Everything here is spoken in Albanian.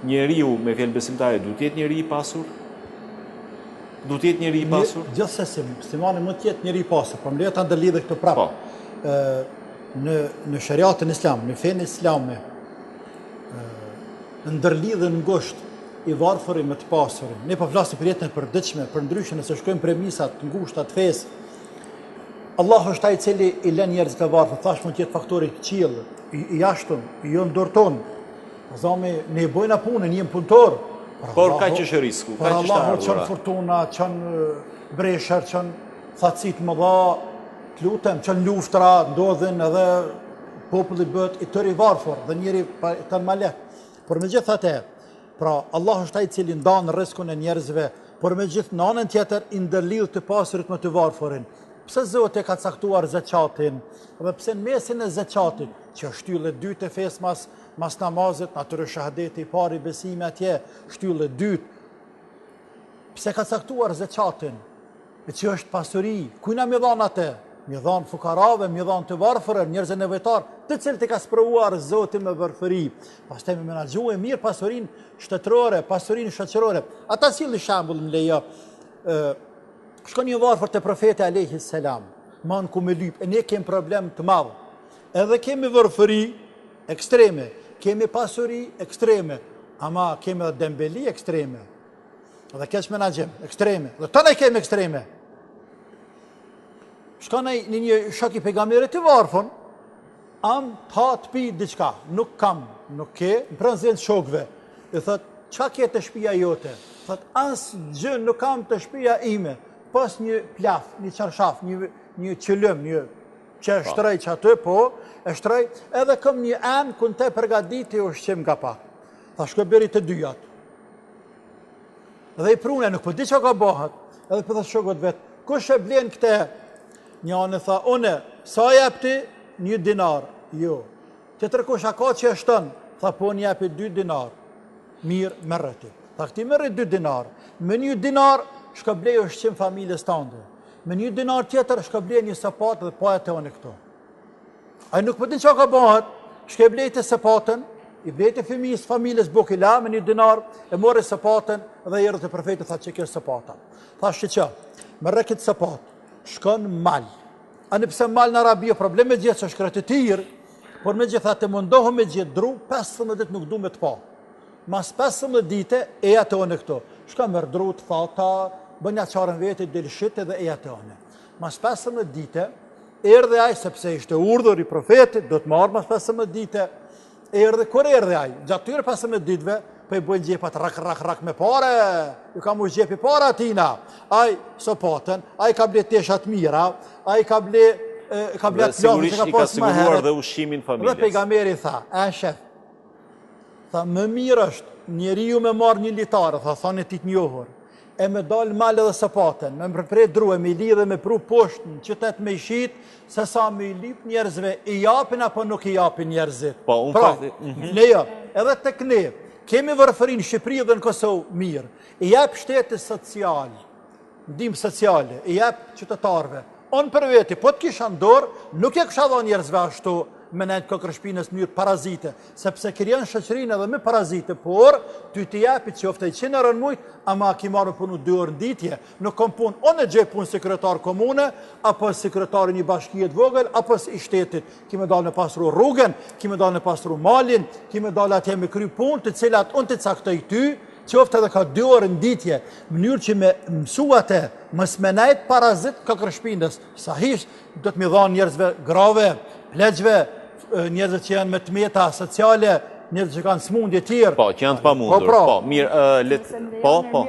Njeriu me fjalë besimtari duhet të jetë njeri i pasur? Duhet të jetë njeri i pasur? Gjithsesi, muslimani mund të jetë njeri i pasur, por më lejo ta ndërlidh këtë prapë. Po. Në në sheriatin islam, në fenë islame, ë ndërlidhen ngushtë i varfëri me të pasurin. Ne po flasim për jetën e përditshme, përndryshe nëse shkojmë premisa të ngushta të fesë, Allah është ai i cili i lën njerëzit të varfër, thash mund të jetë faktori i qiell, i, i jashtëm, jo në dorë tonë. Zami, ne e bojna punën, jemi punëtor. Por kaq është risku, kaq është e ardhura. Por Allahu çon furtuna, çon breshër, çon thatësi të mëdha, të lutem, çon luftra, ndodhin edhe populli bëhet i tërë i varfër dhe njeri jeton ma lehtë. Por megjithatë, pra Allah është ai i cili ndan rriskun e njerëzve, por megjithë në anën tjetër i ndërlidh të pasurit me të varfërin. Pse Zoti e ka caktuar zeqatin dhe pse në mesin e zeqatit, që është shtyllë e dytë e fesë mas mas namazit, natyrisht shahadeti i pari besimi atje, shtyllë e dytë. Pse ka caktuar zeqatin? E që është pasuri, kujna me dhanë atë? Me dhanë fukarave, me dhanë të varfërve, njerëzve nevojtar, të cilët i ka sprovuar Zoti me varfëri. Pastaj me menaxhu e mirë pasurinë shtetërore, pasurinë shoqërore. A ta sjelli shembull më lejo. Ë shkon një varfër te profeti alayhi selam, man ku me lyp, e ne kemi problem të madh. Edhe kemi varfëri ekstreme, kemi pasuri ekstreme, ama kemi edhe dembeli ekstreme. Dhe keq menaxhim ekstreme, dhe tana i kemi ekstreme. Shkon ai një një shok i pejgamberit të varfën, am ta të pi diçka, nuk kam, nuk ke, në prezencë shokëve. I thot, çka ke te shpia jote? Thot, asgjë nuk kam te shpia ime, pos një plaf, një çarshaf, një, një qylym, një që e po. shtroj që aty, po, e shtroj, edhe kam një enë ku në te përgatiti ushqim nga pak. Tha, shko bjeri të dyjat. Dhe i prune, nuk po di çka ka bëhet. Edhe po thotë shokëve vet, kush e blen këtë? Njani tha, une, sa jep ti? Një dinar. Jo. Tjetër kush a ka që e shton? Tha, po unë jepi dy dinar. Mirë, merre ti. Tha, këti merri dy dinar. Me një dinar, shko blej ushqim familjes tande. Me një dinar tjetër, shko blej një sapatë dhe paja te unë këto. Ai nuk po din çka ka bëhet. Shkoi blejti sëpatën, i blejti fëmijës familjes bukë i la me një dinar, e mori sëpatën dhe i erdhi te profeti tha që kjo sëpata. Tha shiqo, merre këtë sëpatë, shko në mal. Ani pse mal në Arabi o problem me gjetë se shkretëtirë, por megjithatë mundohu me gjetë dru, 15 ditë nuk du me të pa. Mas 15 dite, eja te unë këtu. Shko merr dru të thata, bën ja çaren vetit, del shite dhe eja te unë. Mas 15 dite, erdhi ai sepse ishte urdhër i profetit, do të marrë mas 15 dite, erdhi, kur erdhi ai? Gjatë tyre 15 ditëve, po i bojnë xhepat rak, rak, rak me pare, ju ka mush xhepi pare atina. Ai sopatën, ai ka ble tesha të mira, ai ka ble, ka ble atë plakë që ka pas më herët. dhe ushqimin familjes. Dhe pejgamberi tha, e shef, tha, më mirë është njeriu me marrë një litar, tha, thënie e tij të njohur, e me dalë mal edhe sëpatën, me më pre dru e me i lidhe me pru poshtë në qytet me i shit, se sa me i lyp njerëzve, i japin apo nuk i japin njerëzit. Po, unë pra, fakti... Mm -hmm. jo, edhe tek ne, kemi vërfëri në Shqipëri dhe në Kosovë mirë, i jep shteti social, ndihmë sociale, i jep qytetarëve. Unë për veti, po të kisha në dorë, nuk e kisha dhonë njerëzve ashtu me nejtë kokërr shpinës në mënyrë parazite, sepse krijon shoqërinë edhe me parazite, por ty t'i jepi qoftë 100 euro në mujt, ama ki marrë me punu 2 orë në ditë, nuk kom punë, unë e gjej punë si kryetar komune, apo si kryetar i një bashkie të vogël, apo si i shtetit, ki me dalë me pastru rrugën, ki me dalë me pastru malin, ki me dalë atje me kry punë, të cilat unë të caktoj ty, qoftë edhe ka dy orë në ditë, mënyrë që me mësu atë, mos me nejt parazit kokërr shpinës, sahish, do të me dhanë njerëzve grave, pleqve, njerëzve që janë me të meta sociale, njerëz që kanë smundje tjerë. Po, që janë të pamundur. Po, pra. Po, mirë, let, po, po.